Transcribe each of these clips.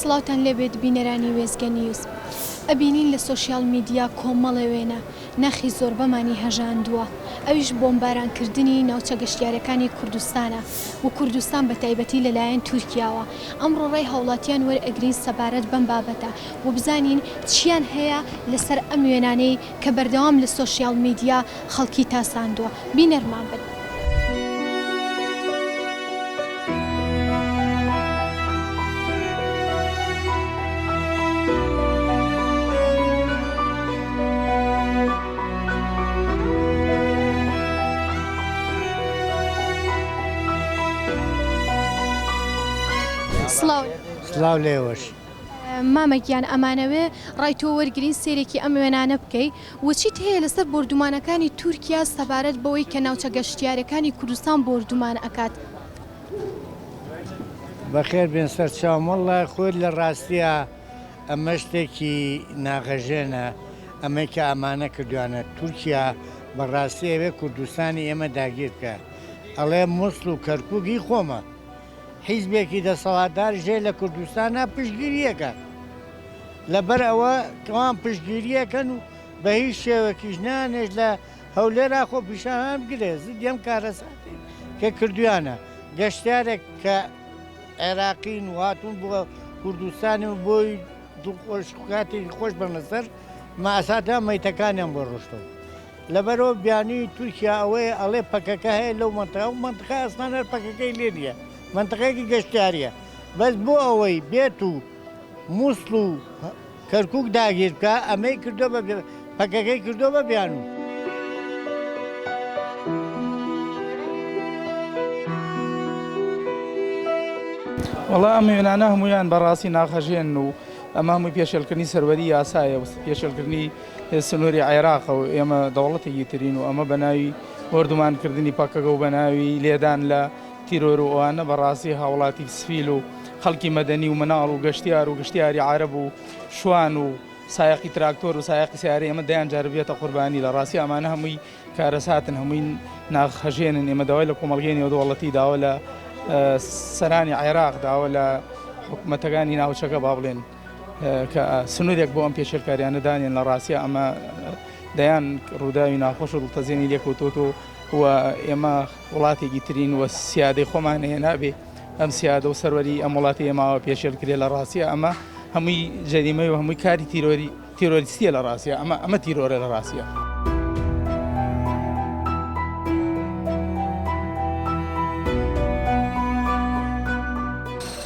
سڵاوتان لێبێت بینەرانی وێستگە نیوز. ئەبینین لە سۆشیال میدیا کۆمەڵێ وێنە ناخی زۆربەمانی هەژاندووە ئەویش بۆمبارانکردنی ناوچە گەشتیارەکانی کوردستانە و کوردستان بە تایبەتی لەلایەن تورکیاوە. ئەمڕۆ ڕای هاوڵاتیان وەرئەگرین سەبارەت بەم بابەتە و بزانین چیان هەیە لەسەر ئەم وێنانەی کە بەردەوام لە سۆشیال میدیا خەڵکی تاساندووە. بینەرمان بن. سڵاو. سڵاو لێوەش. مامە گیان ئەمانەوێ ڕای تۆ وەرگرین سەیرێکی ئەم وێنانە بکەی و چیت هەیە لەسەر بۆردومانەکانی تورکیا سەبارەت بەوەی کە ناوچە گەشتیارەکانی کوردستان بۆردومان ئەکات؟ بەخێر بێن سەرچاوم وەڵڵا خۆی لە ڕاستیا ئەمە شتێکی ناغەژێنە ئەمەی کە ئەمانە کردویانە تورکیا بەڕاستی ئەوێ کوردستانی ئێمە داگیر بکە ئەڵێ موسڵ و کەرکوک هی خۆمە حیزبێکی دەسەڵاتدار ژێ لە کوردستانا پشتگیریەکات لەبەر ئەوە کەوان پشتگیریەکەن و بە هیچ شێوەکیش نانێش لە هەولێرا خۆپیشانان بگرێ زدی ئەم کارەساتەی کە کردویانە گەشتیارێک کە عێراقین و هاتوون بۆ کوردستان و بۆی دڵخۆش کاتێکی خۆش بەنە سەر ماساتە مەیتەکانیان بۆ ڕۆشتەوە لەبەرئەوە بیانوی تورکیا ئەوەیە ئەڵێ پەکەکە هەیە لەو مەنتقە ئەو مەنتقە ئەسڵەن هەر پەکەکەی لێ نییە مەنتقەیەکی گەشتیاریە بەس بۆ ئەوەی بێت و موسڵ و کەرکوک داگیر بکە ئەمەی کردو بە پەکەکەی کردو بە بیانوو. وەڵا ئەم وێنانە هەموویان بەڕاستی ناخهەژێنن و ئەمە هەمووی پێشێلکردنی سەروەری یاسایە و پێشێلکردنی سنووری عێراقە و ئێمە دەوڵەتێکی ترین و ئەمە بە ناوی بۆردومانکردنی پەکەکە و بە ناوی لێدان لە تیرۆر و ئەوانە بەڕاستی هاوڵاتی سفیل و خەڵکی مەدەنی و مناڵ و گەشتیار و گشتیاری عەرەب و شوان و سایەقی تراکتۆر و سایەقی سیارەی ئێمە دەیان جار بێتە قوربانی لە ڕاستی ئەمانە هەمووی کارەساتن هەمووی ناخهەژێنن ئێمە داوای لە کۆمەڵگەی نێودەوڵەتی داوە لە سەرانی عێراق داوە لە حکومەتەکانی ناوچەکە با بڵێن کە سنوورێک بۆ ئەم پێشێلکاریانە دانێن لە ڕاستیا ئەمە دەیان ڕووداوی ناخۆش و دڵتەزێنی لێکەوتۆتەوە و ئێمە وڵاتێکی ترین و سیادەی خۆمان هەیە نابێ ئەم سیادە و سەروەری ئەم وڵاتی ئێماوە پێشێل کرێ لە ڕاستیا ئەمە هەمووی جەریمەی و هەمووی کاری تیرۆری تیرۆریستیە لە ڕاستیا ئەمە ئەمە تیرۆرە لە ڕاستیا.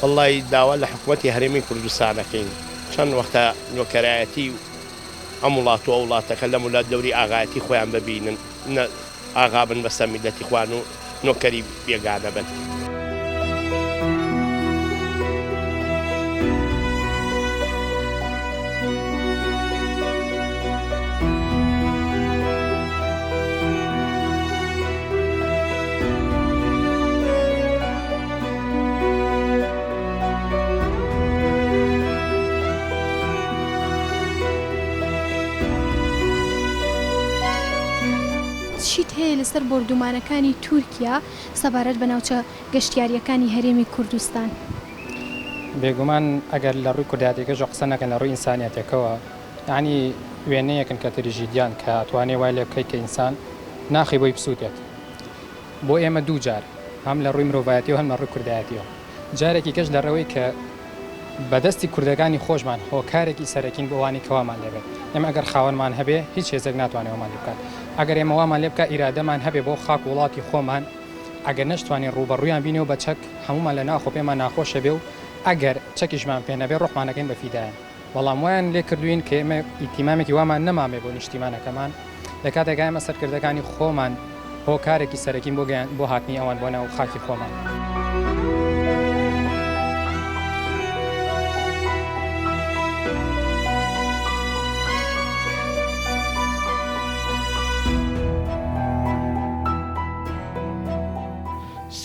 وەڵی داوا لە حکومەتی هەرێمی کوردستان ئەکەین چەند وەختە نۆکەرایەتی ئەم وڵات و ئەو وڵاتەکە لەم ولا دەوری ئاغایەتی خۆیان ببینن نە ئاغا بن بەسەر میللەتی خۆیان و نۆکەری بێگانە بن. چیت هەیە لەسەر بۆردومانەکانی تورکیا سەبارەت بە ناوچە گەشتیارییەکانی هەرێمی کوردستان؟ بێگومان ئەگەر لە ڕووی کوردایەتیەکەشەوە قسە نەکەین لە ڕووی ئینسانیەتەکەوە یانی وێنەیەکن کە تریژیدیان کە ئەتوانێ وای لێ بکەی کە ئینسان ناخی بۆی بسووتێت بۆ ئێمە دوو جار هەم لە ڕووی مرۆڤایەتیەوە هەم لە ڕووی کوردایەتیەوە جارێکی کەش لە ڕێوەی کە بە دەستی کوردەکانی خۆشمان هۆکارێکی سەرەکین بۆ ئەوانەی کە وامان لێ بێت. ئێمە ئەگەر خاوەنمان هەبێ هیچ هێزێک ناتوانێ وامان لێ بکات. ئەگەر ئێمە وامان لێ بکا ئیرادەمان هەبێ بۆ خاک و وڵاتی خۆمان ئەگەر نەشتوانین ڕووبەڕوویان بینەوە بە چەک هەموومان لە ناخۆ پێمان ناخۆشە بێ و ئەگەر چەکیشمان پێ نەبێ ڕۆحمان ئەکەین بە فیدایان. بەڵام وایان لێ کردووین کە ئێمە ئیتیمامێکی وامان نەمابێ بۆ نیشتیمانەکەمان لە کاتێکا ئێمە سەرکردەکانی خۆمان هۆکارێکی سەرەکین بۆ گەیان بۆ هاتنی ئەوان بۆ ناو خاکی خۆمان.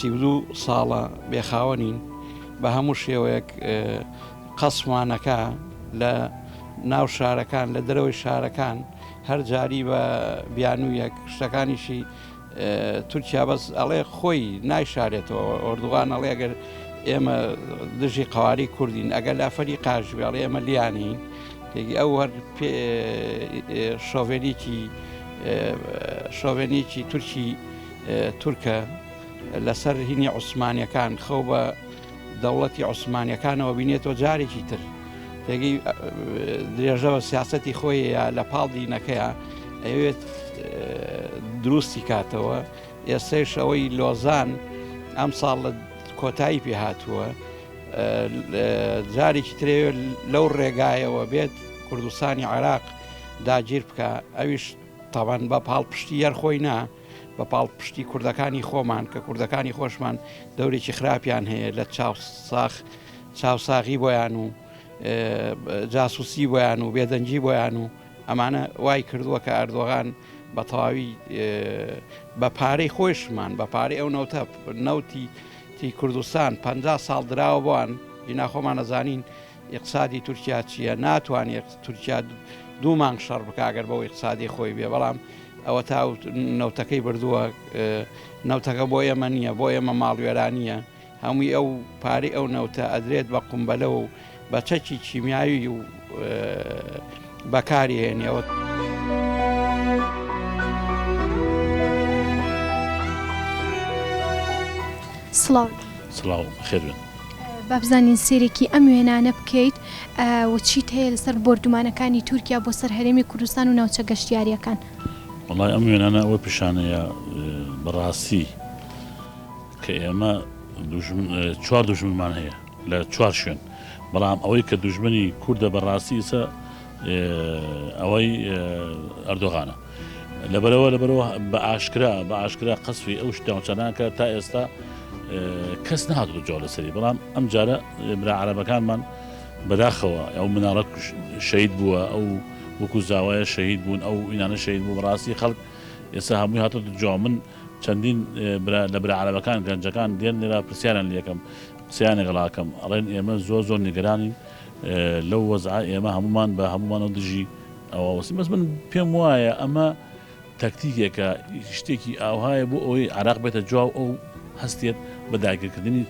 32 ساڵە بێخاوەنین بە هەموو شێوەیەک قەسمانەکە لە ناو شارەکان لە دەرەوەی شارەکان هەر جاری بە بیانوویەک شتەکانیشی تورکیا بەس ئەڵێ خۆی نایشارێتەوە ئۆردوغان ئەڵێ ئەگەر ئێمە دژی قواری کوردین ئەگەر لە ئەفەریقاش بێ ئەڵێ ئێمە لیانین تێگی ئەو هەر شۆڤێنیکی شۆڤێنیکی تورکی تورکە لەسەر هینی عوسمانیەکان خەو بە دەوڵەتی عوسمانیەکانەوە بینێتەوە جارێکی تر تێگەی درێژەوە سیاستی خۆیە لە پاڵ دینەکەیە ئەوێت دروستی کاتەوە ئێستەیش ئەوەی لۆزان ئەم ساڵ لە کۆتایی پێ هاتووە جارێکی ترێ لەو ڕێگایەوە بێت کوردستانی عێراق داگیر بکە ئەویش تاوان بە پاڵپشتی یەر خۆی نا بە پاڵپشتی کوردەکانی خۆمان کە کوردەکانی خۆشمان دەورێکی خراپیان هەیە لە چاوساخ چاوساغی بۆیان و جاسوسی بۆیان و بێدەنگی بۆیان و ئەمانە وای کردووە کە ئەردۆغان بە تەواوی بە پارەی خۆیشمان بە پارەی ئەو نەوتە نەوتی تی کوردستان پ ساڵ دراوە بۆیان جینا خۆمان ئەزانین ئیقسادی تورکیا چییە ناتوانێت تورکیا دوو مانگ شەڕ بکە گەر بەو ئیقسادی خۆی بێ بەڵام ئەوە تا نەوتەکەی بردووە نەوتەکە بۆ ئێمە نییە بۆ ئێمە ماڵوێرانیە هەمووی ئەو پارەی ئەو نەوتە ئەدرێت بە قومبەلە و بە چەکی کیمیاوی و بەکاری هێنیەوە. سڵاو. سڵاو بەخێر بێن. با بزانین سەیرێکی ئەم وێنانە بکەیت و چیت هەیە لەسەر بۆردومانەکانی تورکیا بۆ سەر هەرێمی کوردستان و ناوچە گەشتیارییەکان؟ وەڵای ئەم وێنانە ئەوە پیشانەیە بەڕاستی کە ئێمە دوژمن چوار دوژمنمان هەیە لە چوار شوێن بەڵام ئەوەی کە دوژمنی کوردە بەڕاستی ئیسە ئەوەی ئەردۆغانە لەبەرەوە لەبەرەوە بە ئاشکرا بە ئاشکرا قەسفی ئەو شتاوچەناکە تا ئێستا کەس نهاتوە جواب لەسەری بەڵام ئەم جارە برا عەرەبەکانمان بەداخەوە ئەو مناڵە شەید بووە ئەو وەکو زاوایە شەهید بوون ئەو ئینانە شەهید بوو بەڕاستی خەڵک ئێستا هەمووی هاتۆتە جواب من چەندین برا لە برا عەرەبەکان گەنجەکان دێن لێرە پرسیاریان لێکەم قسەیان لەگەڵاکەم ئەڵێن ئێمە زۆر زۆر نیگەرانین لەو وەزعە ئێمە هەمومان بە هەمومانەوە دژی ئەوە وەستین بەس من پێم وایە ئەمە تەکتیکێکە شتێکی ئاوهایە بۆ ئەوەی عراق بێتە جواب ئەو هەستێت بە داگیرکردنی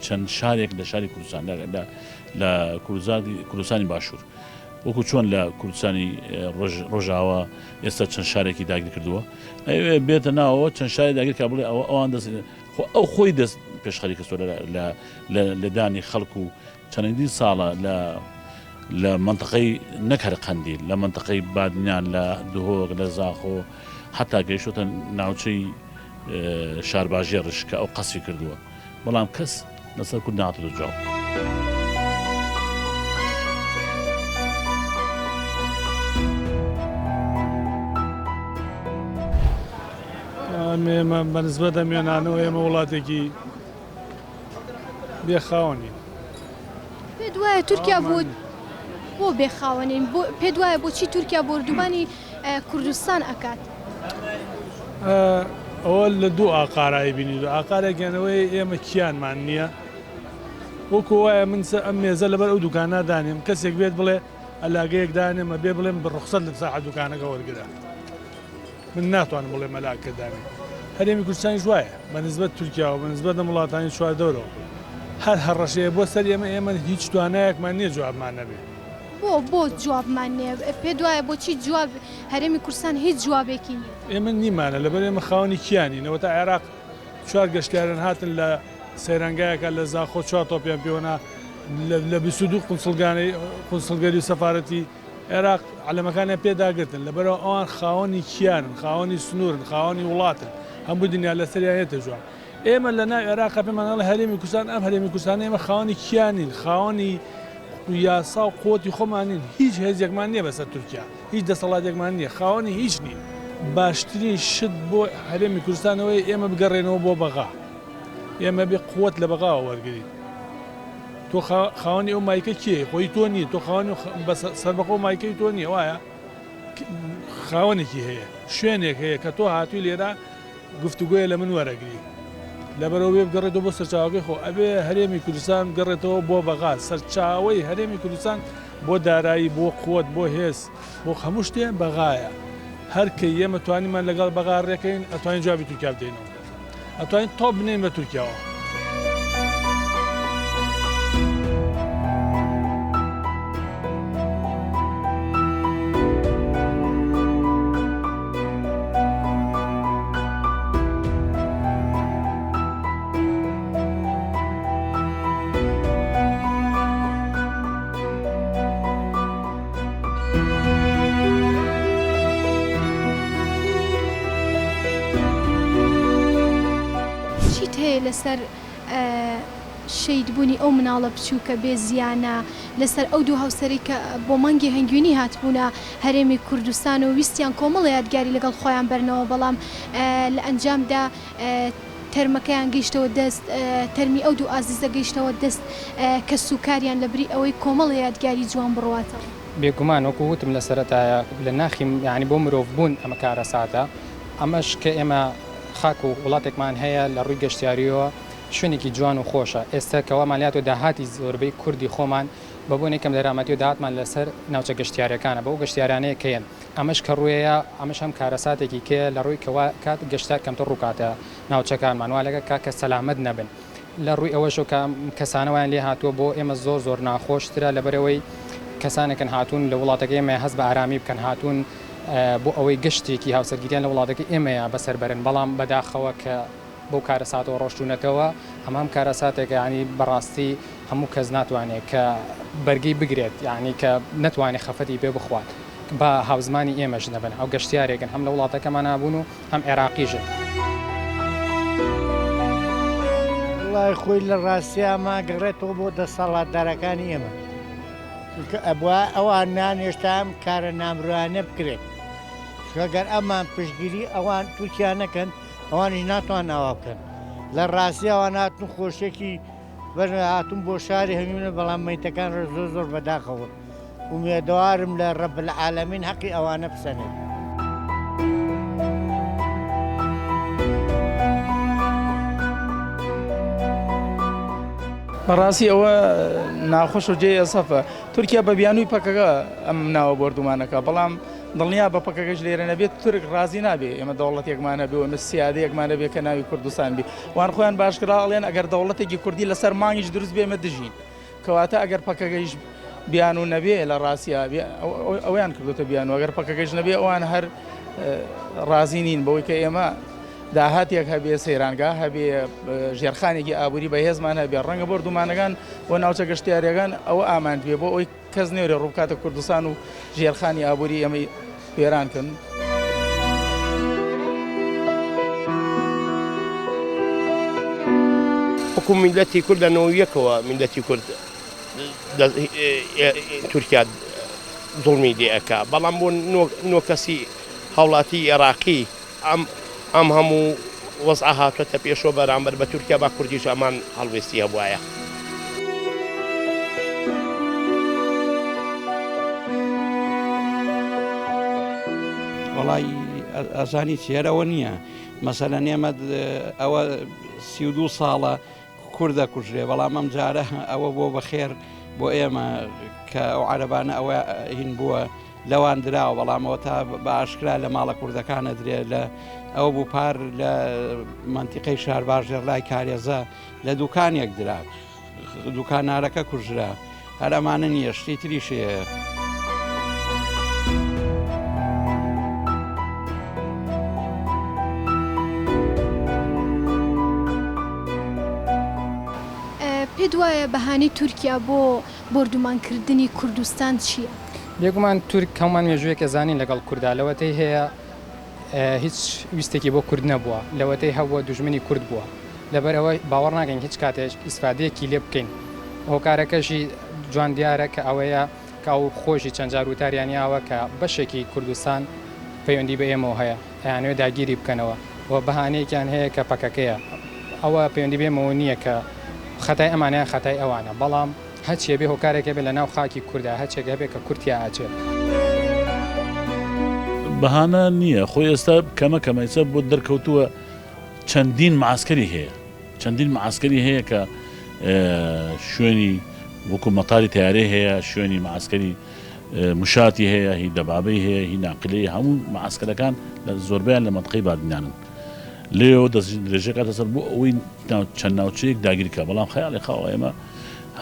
چەند شارێک لە شاری کوردستان لە کوردستانی باشوور وەکو چۆن لە کوردستانی ڕۆژاوا ئێستا چەند شارێکی داگیر کردووە ئەوێ بێتە ناوەوە چەند شاری داگیر کە بڵێ ئەوە ئەوان دەست خۆ ئەو خۆی دەست پێشخەری کەسۆ لە لێدانی خەڵک و چەندین ساڵە لە لە منطقەی نەک هەر قەندیل لە منطقەی بادینان لە دهۆک لە زاخۆ حتا گەیشتە ناوچەی شارباژێڕش کە ئەو قەسفی کردووە بەڵام کەس لەسەر کورد نەهاتۆتە جواب. ئێمە بە نسبەت ئەم وێنانەوە ئێمە وڵاتێکی بێ خاوەنین. پێت وایە تورکیا بۆ بۆ بێ خاوەنین؟ پێت وایە بۆچی تورکیا بۆردومانی کوردستان ئەکات؟ ئەوە لە دوو ئاقارای بینی ئاقارێکیان ئەوەیە ئێمە کیانمان نییە وەکو وایە من ئەم مێزە لەبەر ئەو دوکانە دانێم کەسێک بێت بڵێ ئەلاگەیەک دانێم ئەبێ بڵێم بە ڕوخسەت لە ساحە دوکانەکە وەرگرە من ناتوانم بڵێم مەلاکە دانێ هەرێمی کوردستانیش وایە بە نسبەت تورکیاوە بە نسبەت ئەم وڵاتانی چواردەورەوە هەر هەڕەشەیە بۆ سەر ئێمە ئێمە هیچ توانایەکمان نییە جوابمان نەبێ. بۆ بۆ جوابمان نیە پێت وایە بۆچی جواب هەرێمی کوردستان هیچ جوابێکی نیە؟ ئێمە نیمانە لەبەر ئێمە خاوەنی کیانین ئەوەتا عێراق چوار گەشتیاران هاتن لە سەیرانگایەکە لە زاخۆ چوار تۆپیان پێوەنا لە 22 قونسڵگانەی قونسڵگەری و سەفارەتی عێراق عەلەمەکانیان پێ داگرتن لەبەرئەوە ئەوان خاوەنی کیانن خاوەنی سنوورن خاوەنی وڵاتن هەموو دنیا لەسەریان یەتە جواب ئێمە لە ناو عێراقا پێمان ئەڵێ هەرێمی کوردستان ئەم هەرێمی کوردستانە ئێمە خاوەنی کیان نین خاوەنی یاسا و قوتی خۆمان نین هیچ هێزێکمان نییە بەسەر تورکیا هیچ دەسەڵاتێکمان نییە خاوەنی هیچ نین باشترین شت بۆ هەرێمی کوردستانەوەی ئێمە بگەڕێنەوە بۆ بەغا ئێمە بێ قوت لە بەغاوە وەرگین تۆ خاوەنی ئەو مایکە کێ خۆی تۆ نییە تۆ خاوەنی سەربەخۆ مایکەی تۆ نییە وایە خاوەنێکی هەیە شوێنێک هەیە کە تۆ هاتووی لێرە گفتوگۆیە لە من وەرەگری لەبەرئەوە بێ بگەڕێتەوە بۆ سەرچاوەکەی خۆ ئەبێ هەرێمی کوردستان بگەڕێتەوە بۆ بەغا سەرچاوەی هەرێمی کوردستان بۆ دارایی بۆ قوت بۆ هێز بۆ هەموو شتێ بەغایە هەر کە ئێمە توانیمان لەگەڵ بەغا ڕێکەین ئەتوانین جوابی تورکیا بدەینەوە ئەتوانین تۆپ بنێین بە تورکیاوە. لەسەر شەید بوونی ئەو مناڵە بچووکە بێ زیانە، لەسەر ئەو دوو هاوسەرەی کە بۆ مانگی هەنگوینی هاتبوونە هەرێمی کوردستان و ویستیان کۆمەڵە یادگاری لەگەڵ خۆیان بەرنەوە بەڵام لە ئەنجامدا تەرمەکەیان گەیشتەوە دەست تەرمی ئەو دوو ئازیزە گەیشتەوە دەست کەسوکاریان لەبری ئەوەی کۆمەڵە یادگاری جوان بڕواتەوە. بێگومان وەکو وتم لە سەرەتایە لە ناخی یانی بۆ مرۆڤ بوون ئەمە کارەساتە ئەمەش کە ئێمە خاک و وڵاتێکمان هەیە لە ڕووی گەشتیاریەوە شوێنێکی جوان و خۆشە ئێستا کە وامان لێهاتوە داهاتی زۆربەی کوردی خۆمان بە بۆنەی کەم دەرامەتی و داهاتمان لەسەر ناوچە گەشتیاریەکانە بەو گەشتیارانەیە کە یەن ئەمەش کە ڕوویەیە ئەمەش هەم کارەساتێکی کەیە لە ڕووی کە وا کات گەشتیار کەمتر ڕووکاتە ناوچەکانمان وا لەگە کا کە سەلامەت نەبن لە ڕووی ئەوەشەوە کە کەسانە وایان لێ هاتووە بۆ ئێمە زۆر زۆر ناخۆشترە لەبەرئەوەی کەسانێکن هاتوون لە وڵاتەکەی ئێمە هەست بە ئارامی بکەن هاتوون بۆ ئەوەی گەشتێکی هاوسەرگیریان لە وڵاتەکەی ئێمەیە بەسەر بەرن بەڵام بەداخەوە کە بەو کارەساتەوە ڕۆشتوونەتەوە ئەمە هەم کارەساتێکە یانی بەڕاستی هەموو کەس ناتوانێت کە بەرگەی بگرێت یانی کە نەتوانێت خەفەتی پێ بخوات با هاوزمانی ئێمەش نەبن ئەو گەشتیارێکن هەم لە وڵاتەکەمانا بوون و هەم عێراقیشن. وەڵای خۆی لە ڕاستیا ئەمە ئەگەڕێتەوە بۆ دەسەڵاتدارەکانی ئێمە چونکە ئەبوا ئەوان نانێشتا ئەم کارە نامرۆیانە بکرێت چونکە گەر ئەمان پشتگیری ئەوان تورکیا نەکەن ئەوانیش ناتوان ئاوا بکەن لە ڕاستی ئەوان هاتن خۆشیەکی بەر هاتون بۆ شاری هەنگوینە بەڵام مەیتەکان ڕێ زۆر زۆر بەداخەوە ئومێدەوارم لە رب العالمین حەقی ئەوانە بسەنێت. بەڕاستی ئەوە ناخۆش و جێی ئەسەفە تورکیا بە بیانووی پەکەکە ئەم ناوە بۆردومانەکە بەڵام دڵنیا بە پەکەکەش لێرە نەبێت تورک ڕازی نابێ ئێمە دەوڵەتێکمان هەبێ و ئێمە سیادەیەکمان هەبێ کە ناوی کوردستان بی وان خۆیان باشکرا ئەڵێن ئەگەر دەوڵەتێکی کوردی لەسەر مانگیش دروست بێ ئێمە دژین کەواتە ئەگەر پەکەکەیش بیانوو نەبێ لە ڕاستیا ئەویان کردوتە بیانوو ئەگەر پەکەکەش نەبێ ئەوان هەر ڕازی نین بەوەی کە ئێمە داهاتێک هەبێ سەیرانگا هەبێ ژێرخانێکی ئابووری بەهێزمان هەبێ ڕەنگە بۆردومانەکان بۆ ناوچە گەشتیاریەکان ئەوە ئامانج بێ بۆ ئەوەی کەس نەوێرێ ڕووبکاتە کوردستان و ژێرخانی ئابووری ئێمەی وێران کەن. وەکو میللەتی کورد لە نەوەیەکەوە میللەتی کورد تورکیا زوڵمی لێ ئەکا بەڵام بۆ نۆ کەسی هاوڵاتی ئێراقی ئەم ئەم هەموو وەزعە هاتوەتە پێشەوە بەرامبەر بە تورکیا با کوردیش ئەمان هەڵوێستی هەبوایە. وەڵای ئەزانی چی هەر ئەوە نییە مەسەلەن ئێمە ئەوە 32 ساڵە کورد دەکوژرێ بەڵام ئەم جارە ئەوە بۆ بەخێر بۆ ئێمە کە ئەو عەرەبانە ئەوە هین بووە لەوان دراوە بەڵام ئەوە تا بە ئاشکرا لە ماڵە کوردەکانە درێ لە ئەو بوو پار لە منتیقەی شارباژێڕ لای کارێزە لە دوکانێک درا دوکانارەکە کوژرا هەر ئەمانە نییە شتی تریش هەیە. پێت وایە بەهانەی تورکیا بۆ بۆردومانکردنی کوردستان چییە؟ بێگومان تورک هەموومان مێژوویەک ئەزانین لەگەڵ کوردا لەوەتەی هەیە هیچ ویستێکی بۆ کورد نەبووە لەوەتەی هەبووە دوژمنی کورد بووە لەبەر ئەوە باوەڕ ناکەین هیچ کاتێک ئیسفادەیەکی لێ بکەین هۆکارەکەشی جوان دیارە کە ئەوەیە کە ئەو خۆشی چەند جار وتاریان یاوە کە بەشێکی کوردستان پەیوەندی بە ئێمەوە هەیە ئەیانەوێت داگیری بکەنەوە و بەهانەیەکیان هەیە کە پەکەکەیە ئەوە پەیوەندی بێمەوە نییە کە خەتای ئەمانە یان خەتای ئەوانە بەڵام هەرچی هەبێ هۆکارێک هەبێ لە ناو خاکی کوردا هەرچێک هەبێ کە کورد تیا ئەچێت. بەهانە نییە خۆی ئێستا کەمە کەمە ئێستا بۆ دەرکەوتووە چەندین معسکەری هەیە چەندین معسکەری هەیە کە شوێنی وەکو مەتاری تیارەی هەیە شوێنی معسکەری مشاتی هەیە هی دەبابەی هەیە هی ناقلەی هەموو معسکەرەکان لە زۆربیان لە مەنتقەی بادینانن لێەوە دەست درێژەکاتە سەر بۆ ئەوەی چەند ناوچەیەک داگیرکە بەڵام خەیاڵی خاوە ئێمە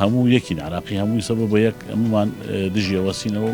هەموو یەکین عراقی هەمووی سەبە بە یەک هەمومان دژی ئەوەسینەوە.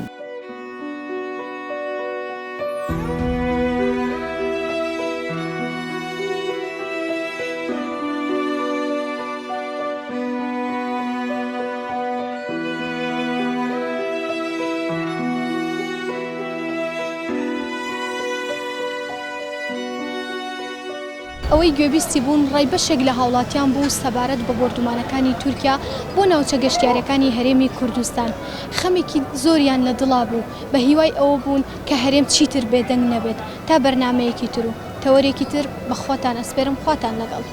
ئەوەی گوێبیستی بوون ڕای بەشێک لە هاوڵاتیان بوو سەبارەت بە بۆردومانەکانی تورکیا بۆ ناوچە گەشتیاریەکانی هەرێمی کوردستان. خەمێکی زۆریان لە دڵا بوو، بە هیوای ئەوە بوون کە هەرێم چیتر بێدەنگ نەبێت. تا بەرنامەیەکی تر و تەوەرێکی تر بە خواتان ئەسپێرم خواتان لەگەڵ.